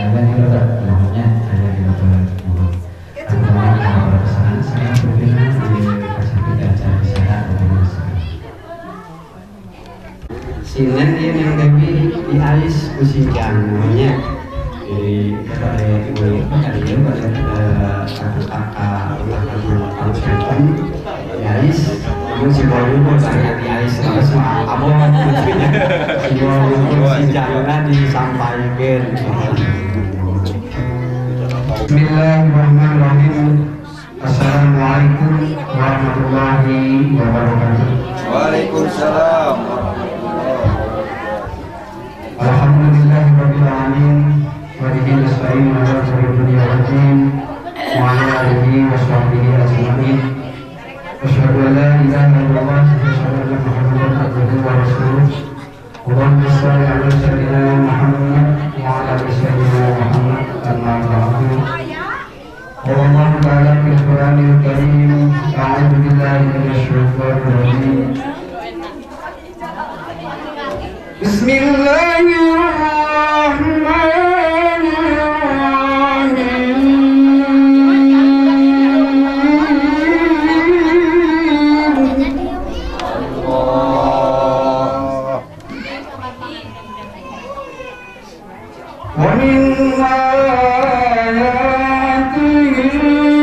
Aya di lebet namanya aya di lebet mohon. Antara pesanan saya berbeda di kasih acara kesehatan bagaimana. Sinan ieu yang Dewi di Ais Kusinjang namanya. Jadi pada ibu pada ieu pada aku kakak ulah di Ais. Namun si Bolu saya di Ais terus mah abon si Bolu Sinjangna disampaikan. Bismillahirrahmanirrahim. Assalamualaikum warahmatullahi wabarakatuh. Waalaikumsalam. Alhamdulillahirabbil alamin wa bihi nasta'in ala umuri dunya waddin wa ala alihi wa sahbihi ajma'in. Asyhadu an la ilaha illallah wa asyhadu anna Muhammadan abduhu wa rasuluh. Allahumma shalli ala sayyidina Muhammad wa ala ali sayyidina Muhammad amma ba'du. Allah ta'ala fil Qur'anil Karim, a'udzu billahi minasy syaithanir rajim. Bismillahirrahmanirrahim. Allah. Wa min ayatihi an khalaqa lakum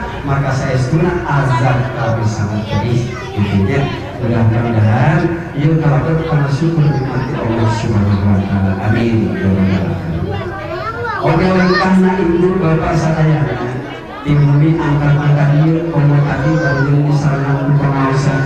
rabbakum maka saestuna azab kabeh sangat pedih gitu nya. Mudah-mudahan ieu kalebet kana syukur nikmat Allah Subhanahu wa taala. Amin. Oke lengkahna ibu bapak sadayana di bumi angkat-angkat ieu komo tadi baru disarankan pengaosan.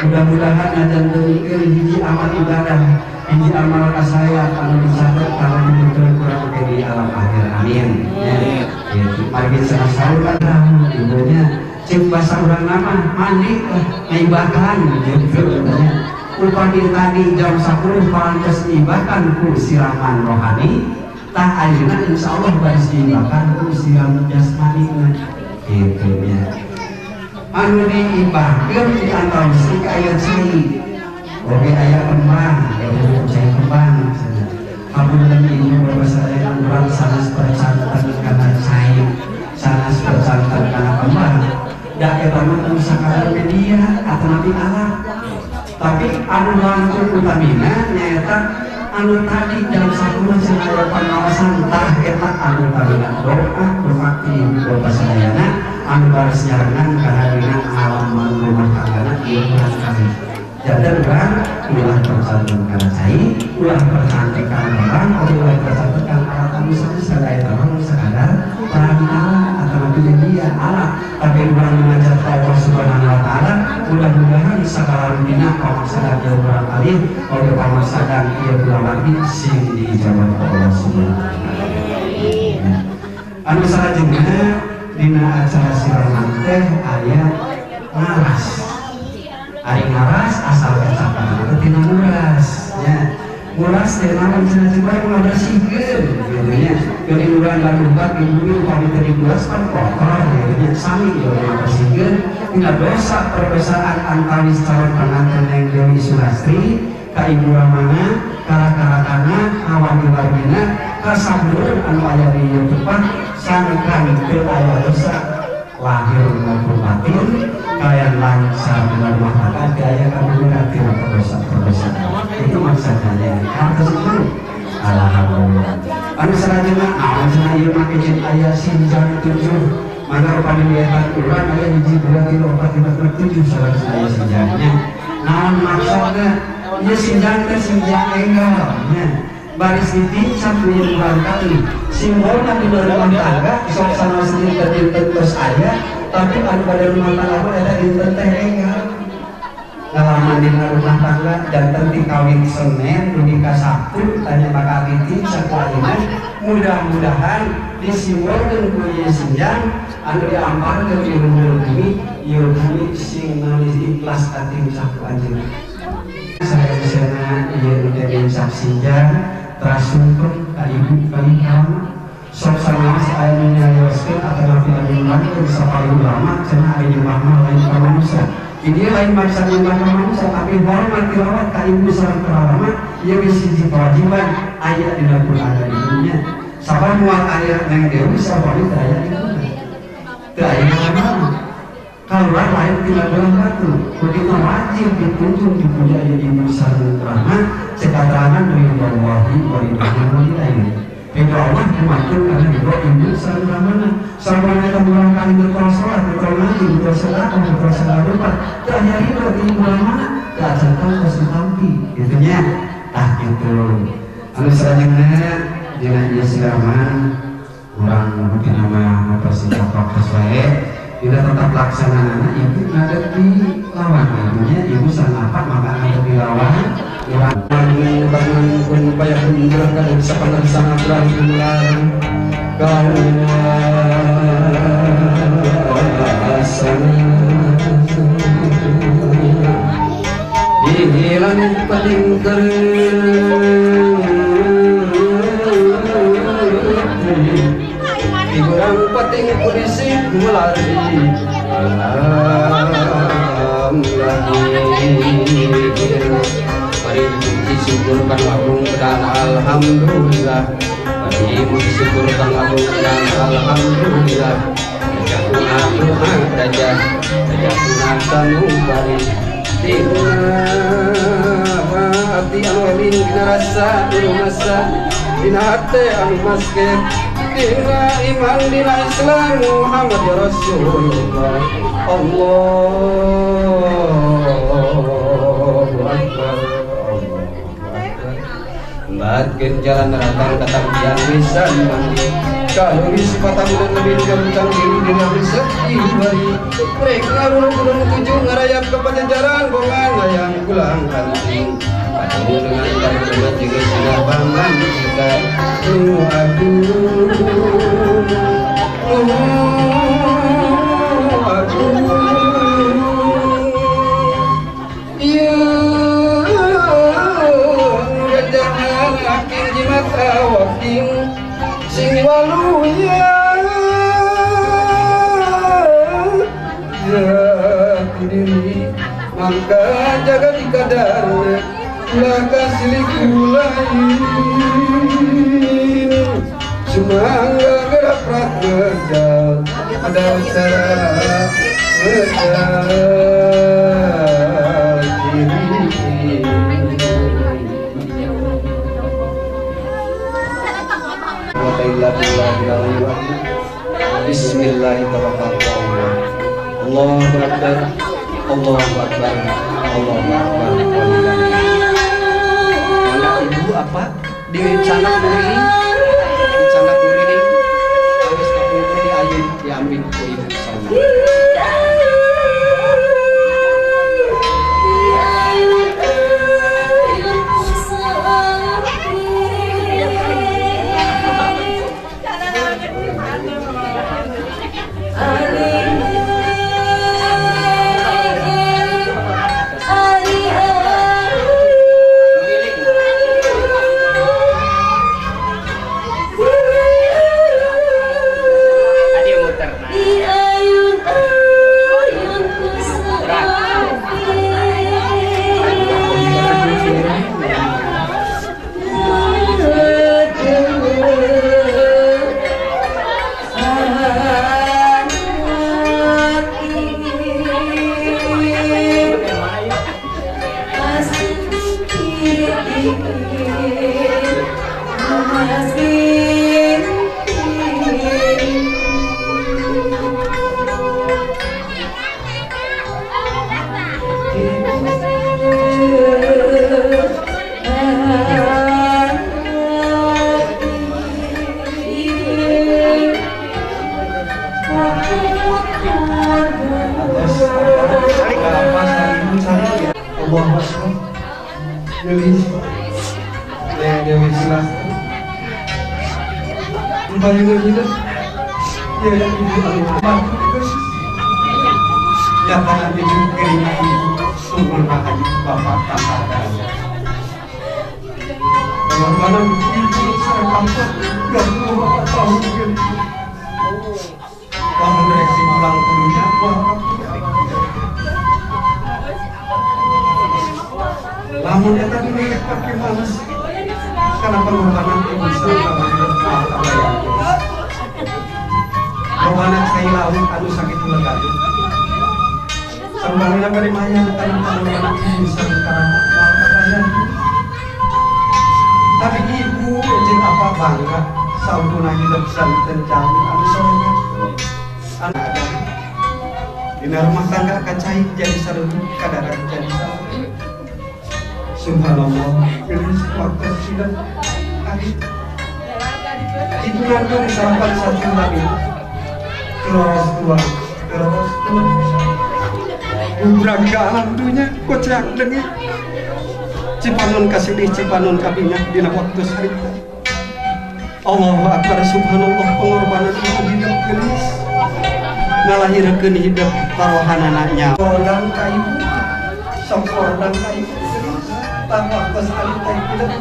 Mudah-mudahan ngajantenkeun hiji amal ibadah, hiji amal kasaya anu dicatet kana dibetul kurang ke di alam akhir. Amin. Ya, gitu. Margi cenah saur kan ibunya cek bahasa urang nama mandi ngaibakan gitu katanya. Upami tadi jam 10 parantos ibakan ku siraman rohani, tah ayeuna insyaallah baris diibakan ku siram jasmani gitu nya. Anu diibahkeun di antara si aya cai. Oke aya kembang, aya cai kembang cenah. Hapunten ibu bapak sadaya urang sanes percanten kana cai, sanes percanten kana kembang. Da eta mah teu sakadar media atanapi alat. Tapi anu langkung utamina nyaeta anu tadi jam 10 cenah aya pengawasan tah eta anu utamina doa doa ti ibu bapak sadayana anu baris nyarengan kana dina alam rumah tanggana ieu urang kami. Janten urang ulah percanten kana cai, ulah percanten kana barang, ulah percanten kana alat anu sanes sadaya eta mah sakadar perantara atanapi media alat. Tapi urang mengajar Allah Subhanahu wa taala mudah-mudahan sagala rupina pamaksadan ieu urang alih oge pamaksadan ieu kulawargi sing diijabah ku Allah Subhanahu wa taala. Anu salajengna dina acara siraman teh aya ngaras. Ari ngaras asal kecapana teh tina nguras nya. Nguras teh naon cenah cuma ngabersihkeun gitu nya. Geuning urang lalubat di bumi upami teu dikuras kan kotor gitu nya. Sami ieu ngabersihkeun tina dosa perdosaan antawis calon pengantin Neng Dewi Sulastri ka ibu ramana, ka raka-rakana, ka wargi-wargina, ka sabureun anu aya di ieu tempat sangkan teu aya dosa lahir maupun batin kalian lancar di rumah tangga daya kamu tina perdosa-perdosaan itu maksudnya hartos itu alhamdulillah. Anu salajengna naon cenah ieu mah izin aya sinjang 7 mangga upami dietan urang aya 1 2 3 4 5 6 7 salajengna aya sinjangnya naon maksudna ieu sinjang teh sinjang enggal nya baris ditincak ku ieu urang kali simbolna di rumah tangga sok sanaos dinten-dinten terus aya tapi anu pada rumah tangga mah eta dinten teh enggal ngalaman dina rumah tangga janten ti kawin Senin dugi ka Sabtu tanya bakal ditincak ku ayeuna mudah-mudahan disimbolkeun ku ieu sinjang anu diamparkeun di luhur bumi ieu bumi sing manis ikhlas katincak ku anjeunna. Saeusna ieu teh nincak sinjang teras sungkem ka ibu ka kamu sok sanaos aya nu nyarioskeun atanapi anu ngurangkeun sapali ulama cenah ari nyembah mah lain ka manusia. Ini lain maksa nyembah ka manusia tapi hormat tilawat ka ibu sareng ka ieu geus hiji kewajiban aya dina Quran di dunya. Sabab moal aya Neng Dewi sapali teu aya di dunya. Teu aya mana-mana. Kaluar lain tina belah batu. Begitu wajib ditunjung dipuja ieu ibu sareng rama cekataran ridhollahi wa ridhohu walidain. Ridho Allah kumatur karena ridho ibu sareng ramana. Sareng eta urang kali getol salat, getol ngaji, getol sedekah, getol segala rupa. Teu aya ridho ti ibu ramana, teu acan tos ditampi kitu nya. Tah kitu. Anu salajengna dina ieu siraman urang rutina mah mempersingkat waktu wae. Tidak tetap laksanana ibu ngadep di lawan ibunya ibu sanapa maka ngadep di lawan urang bangun pun upaya menjelaskan bisa pengersana bulan di langit paling kurang penting polisi melari alam lahir. Mari muji syukur kan agung dan alhamdulillah. Mari muji syukur kan agung dan alhamdulillah. Jatuna doa dajah jatuna sanubari dina abdi anu eling dina rasa anu masa dina hate anu masket dina iman dina Islam Muhammad ya Rasulullah. Allahu Akbar. Batkeun jalan ratang katampian wisan mandi kalau isi patang bulan lebih gancang diri dina rezeki bari rek ngarurung gunung tujuh ngarayap ke pajajaran bongan hayang pulang kanting padu dengan dengan juga sinar bangan kita nu aduh aduh iya jangan akin jimat awaking sing waluya jati diri mangka jaga di kadarna ulah kasih kulain sumangga geraprak medal ada cara medal diri. Bismillahirrahmanirrahim. Allahu Akbar, Allahu Akbar, Allahu Akbar. Anak ibu apa? Di canak muriling, di canak muriling. Awis kapungkur diayun diambil ku ibu sana. Lamun eta direk pake males karena pengorbanan ibu sareng pengorbanan cai laut anu sakitu legat. Sambalna bari mayang kana pengorbanan ibu sareng moal kabayang. Tapi ibu jeung apa bangga sampuna hidup santen jami anu sorangan. Anu ada dina rumah tangga kacai jadi sareng kadaran jadi sareng. Subhanallah, gelis waktu sudah hari itu ngandung sarapan satu lagi terus dua terus dua bubragalan dunya kocak dengi Cipanon kasedih Cipanon kabinah dina waktu harita. Allahu Akbar, subhanallah, pengorbanan ibu hidup gelis ngalahirkeun hidup parohanana nya. Kordang ka ibu sok kordang ka ibu gelis tah waktu harita hidup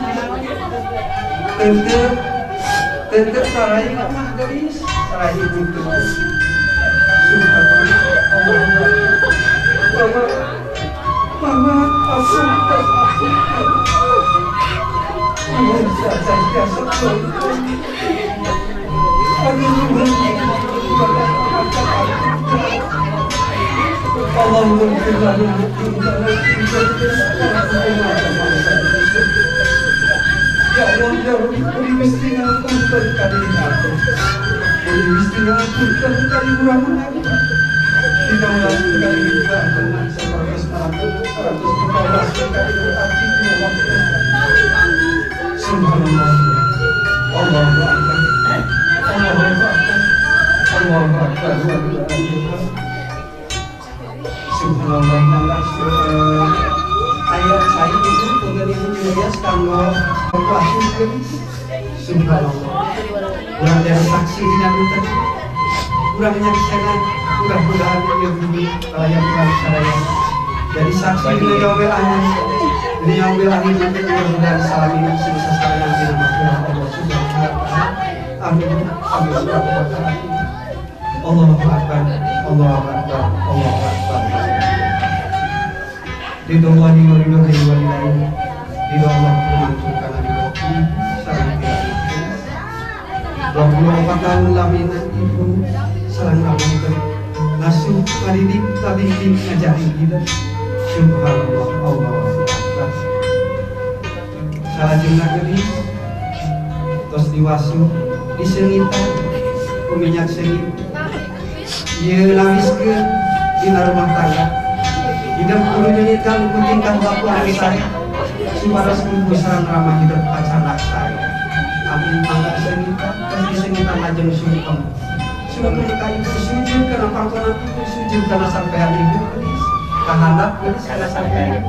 teu teu sarai mah gelis sarai ibu teu. Subhanallah, Allahu Akbar. Mama, ampun, ampun. Ya Allah, ya Rabbi, Ngapunten ka diri abdi. Gusti ngapunten ka ibu ramana. Dina ulah ka ibu ramana saparos parantos paras ka ibu abdi dina waktu. Subhanallah. Allahu akbar. Allahu akbar. Allahu akbar. Subhanallah mangga ayat saya itu punten ibu Julius kanggo kuasikeun. Subhanallah. Urang dari saksi dina dinten. Urang nyaksena mudah-mudahan ieu bumi kalayan urang sadaya. Jadi saksi dina yaumil akhir. Dina yaumil akhir nanti mudah-mudahan salamina sing sasarengan dina maghfirah Allah Subhanahu wa taala. Amin. Amin. Allahu akbar. Allahu akbar. Allahu akbar. Ridho Allah wa ridho walidain. Ridho Allah memanturkan ridho ibu sareng pirang. 24 tahun lamina ibu sareng amunten ngasuh ngadidik tabimbing ngajari kita. Subhanallah. Allahu akbar. Salajengna geulis tos diwasuh diseungitan ku minyak seungit. Ieu lawiskeun dina rumah tangga. Hidup kudu nyenyitan ku tingkah laku anu sae. Supados ibu sareng ramah hidup pacanak sae. Amin mangga diseungitan, tos diseungitan lajeng sungkem. Sungkem ka ibu sujud kana pangkonan ibu sujud kana sampean ibu geulis. Kahandap geulis kana sampean ibu.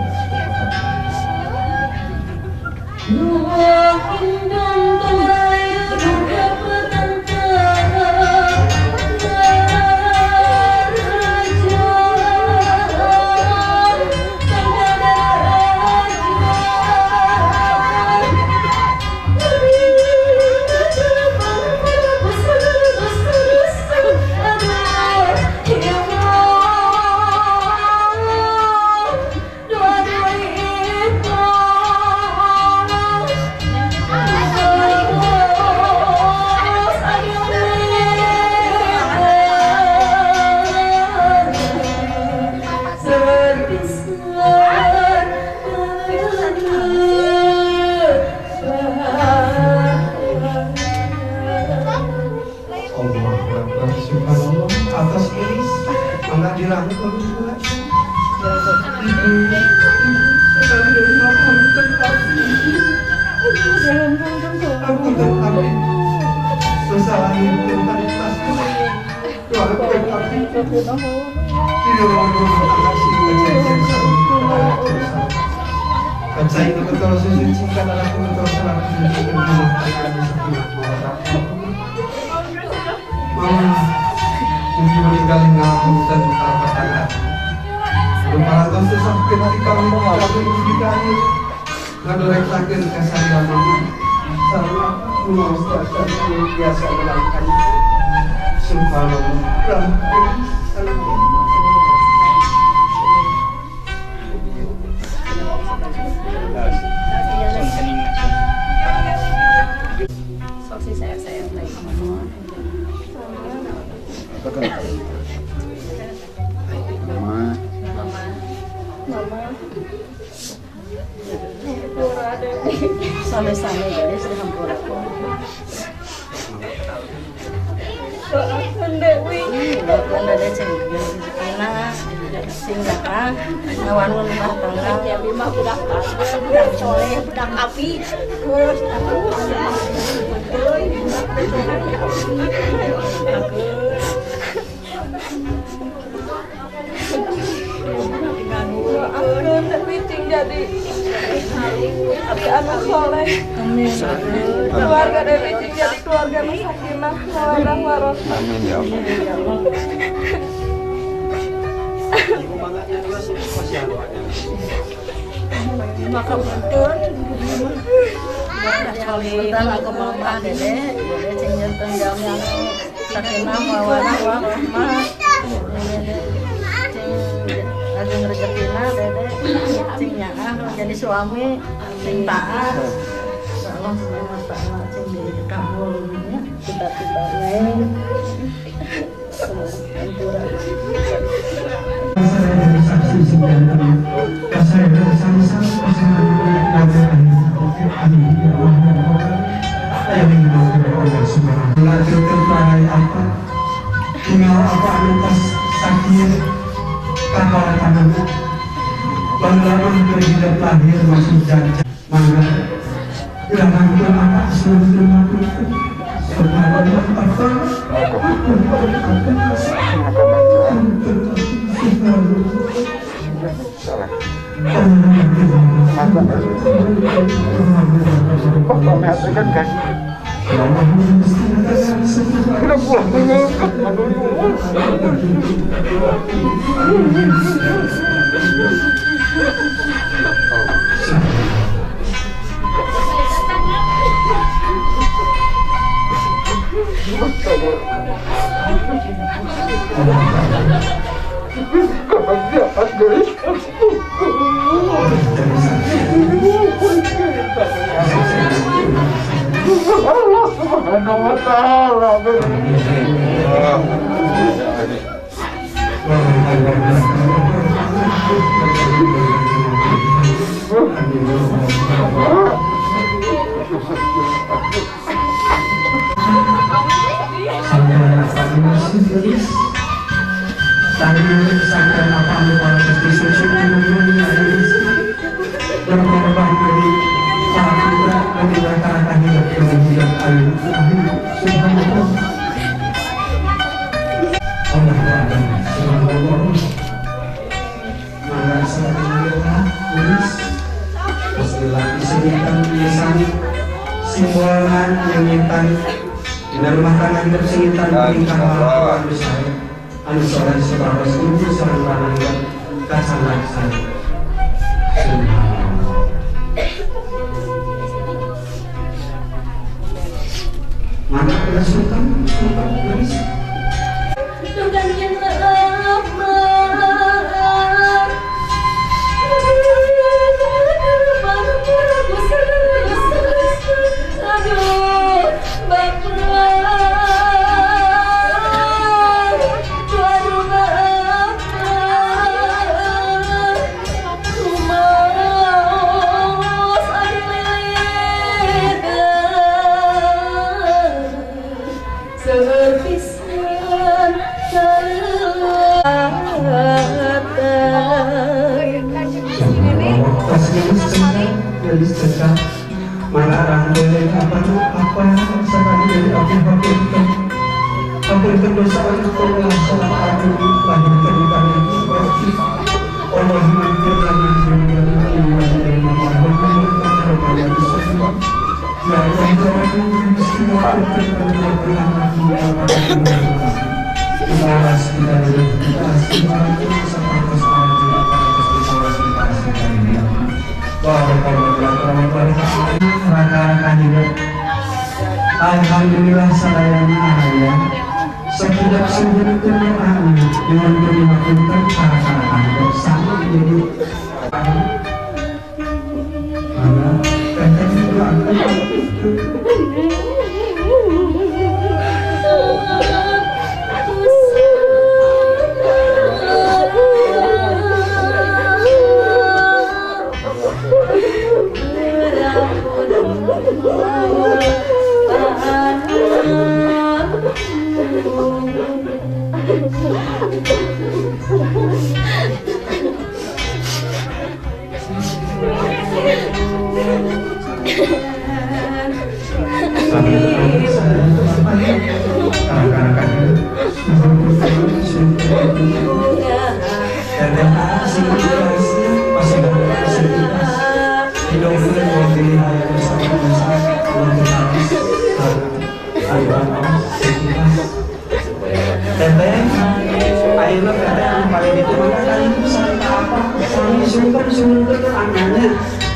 Same-same guys, dihampura. Doakan Dewi. Doakan Dede cing rezekina, sing datang ngawangun rumah tangga. Dewi mah budak budak soleh, budak api. Terus aku doakan Dewi cing jadi abi anak soleh. Keluarga Dewi cing jadi keluarga sakinah mawaddah warahmah. Amin ya Allah. Maka punten. Punten aku mama Dede, Dede cing nyenteng jami anu sakinah mawaddah warahmah. Cing ageng rezekina Dede, cing nyaah jadi suami, sing taat. Allah Subhanahu wa taala cing dikabulnya cita-citanya. Saya dari saksi sedanten, saya dari sami-sami pasangan. Amin ya Allah. Amin. apa anu tos sakieu kakoretanana. Baheula mah keur hidup lahir masih jajan. Mangga ulah apa sebelum Allah Subhanahu wa ta'ala. Dina rumah tangga hidup sengitan tingkah laku anu sae anu soleh sabaros ibu sareng panangga kasanaksan. Mana ada sultan sultan manis. Alhamdulillah sadayana aya sekedap sembunyikan doa dengan berimakunkan para sama jadi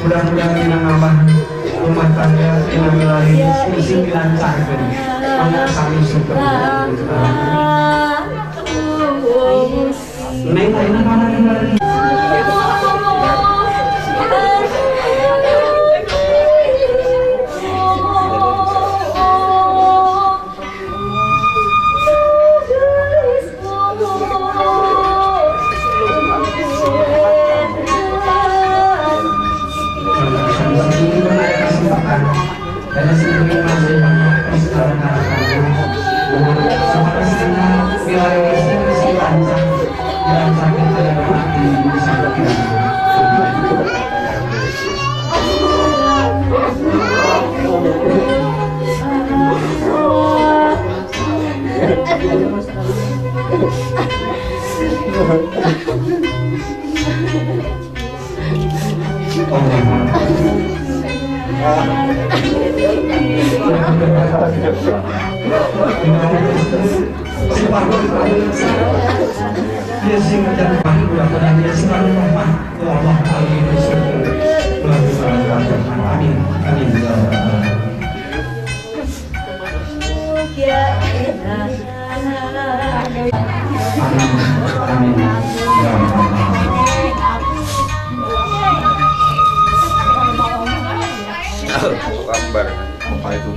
mudah-mudahan dina ngambah rumah tangga dina milari sing dilancarkeun mangga sami syukur. Neng ayeuna mana lagi? Amin. Amin. Amin. Gambar apa itu?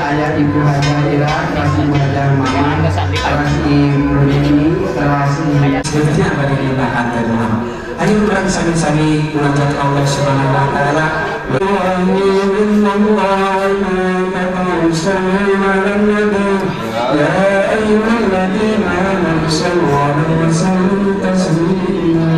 Ayah Ibu Hajah Ira, kelas Ibu Hajah Mama, kelas Ibu Nini, kelas sebetulnya apa dinyatakan teman. Ayo urang sami-sami munajat Allah Subhanahu wa taala. Ya ayyuhalladzina amanu shallu alaihi wa sallimu taslima.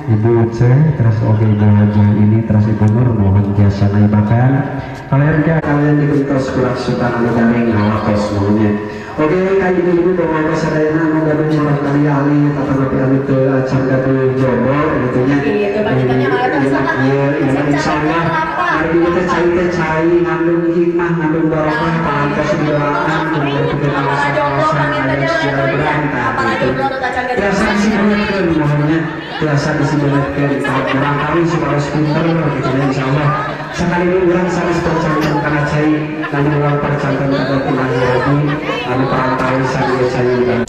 Ibu C, terus oke Ibu Hajah ini, terus Ibu Nur, mohon jasa bahkan kalian kalian dibentos kurang suka anu hawatos mohonnya. Oke, kayak ibu-ibu bawa sadayana anu gaduh urang kali ahli tata napi ahli teu acan gaduh jodoh gitu nya. Iya, insyaallah hari ini teh cai teh cai ngandung hikmah, ngandung barokah, pangantos doaan, kemudian alasan-alasan aya sejarah berantah. Biasa disimbolkeun mohonnya. Biasa disimbolkeun urang kami supaya pinter gitu ya insyaallah. Sekali ini urang sanes percanten kana cai, lalu urang percanten kana pinang lagi, anu parantawisan ieu cai.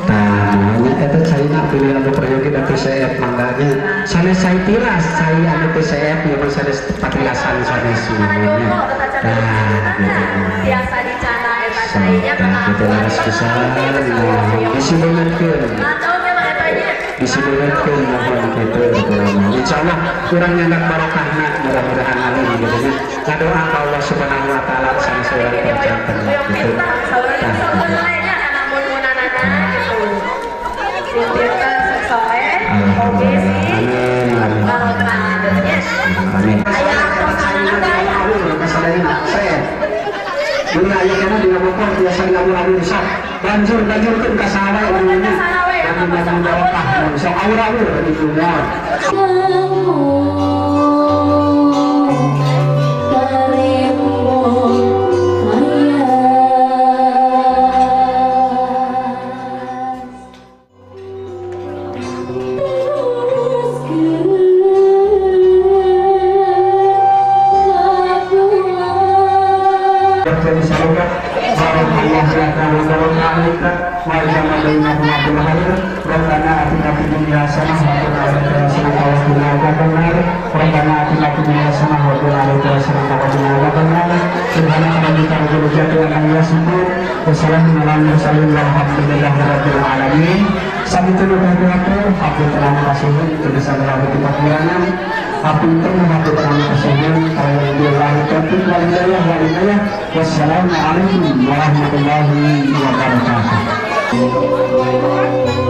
Nah, eta caina pilih anu peryogi da TCF mangganya. Sanes cai tiras, cai anu TCF ieu mah sanes patilasan sanes semuanya. Nah, gitu. Biasa dicana eta cainya gitu laras pisan. Disibeungeutkeun. Disibeungeutkeun mohon kitu urang. Insyaallah urang nyandak barokahna mudah-mudahan amin gitu nya. Ngadoa ka Allah Subhanahu wa taala sanes urang percanten gitu. Amin. Banjur-banjurkeun ka saha wae anu barokah sok awur-awur di dunya. alaika wa jama'a bainahuma bil khair. Rabbana atina fid dunya hasanah wa fil akhirati hasanah wa qina adzabannar. Rabbana atina fid dunya hasanah wa fil akhirati hasanah wa qina adzabannar. Subhanaka rabbika rabbil izzati amma yasifun wa salamun alal mursalin walhamdulillahi rabbil alamin. Sakitu nu kabeh hapunten kasuhun teu bisa ngalakukeun pakurangan. Hapunten hapunten kasuhun wabillahi taufiq wal hidayah wal inayah. Wassalamualaikum warahmatullahi wabarakatuh.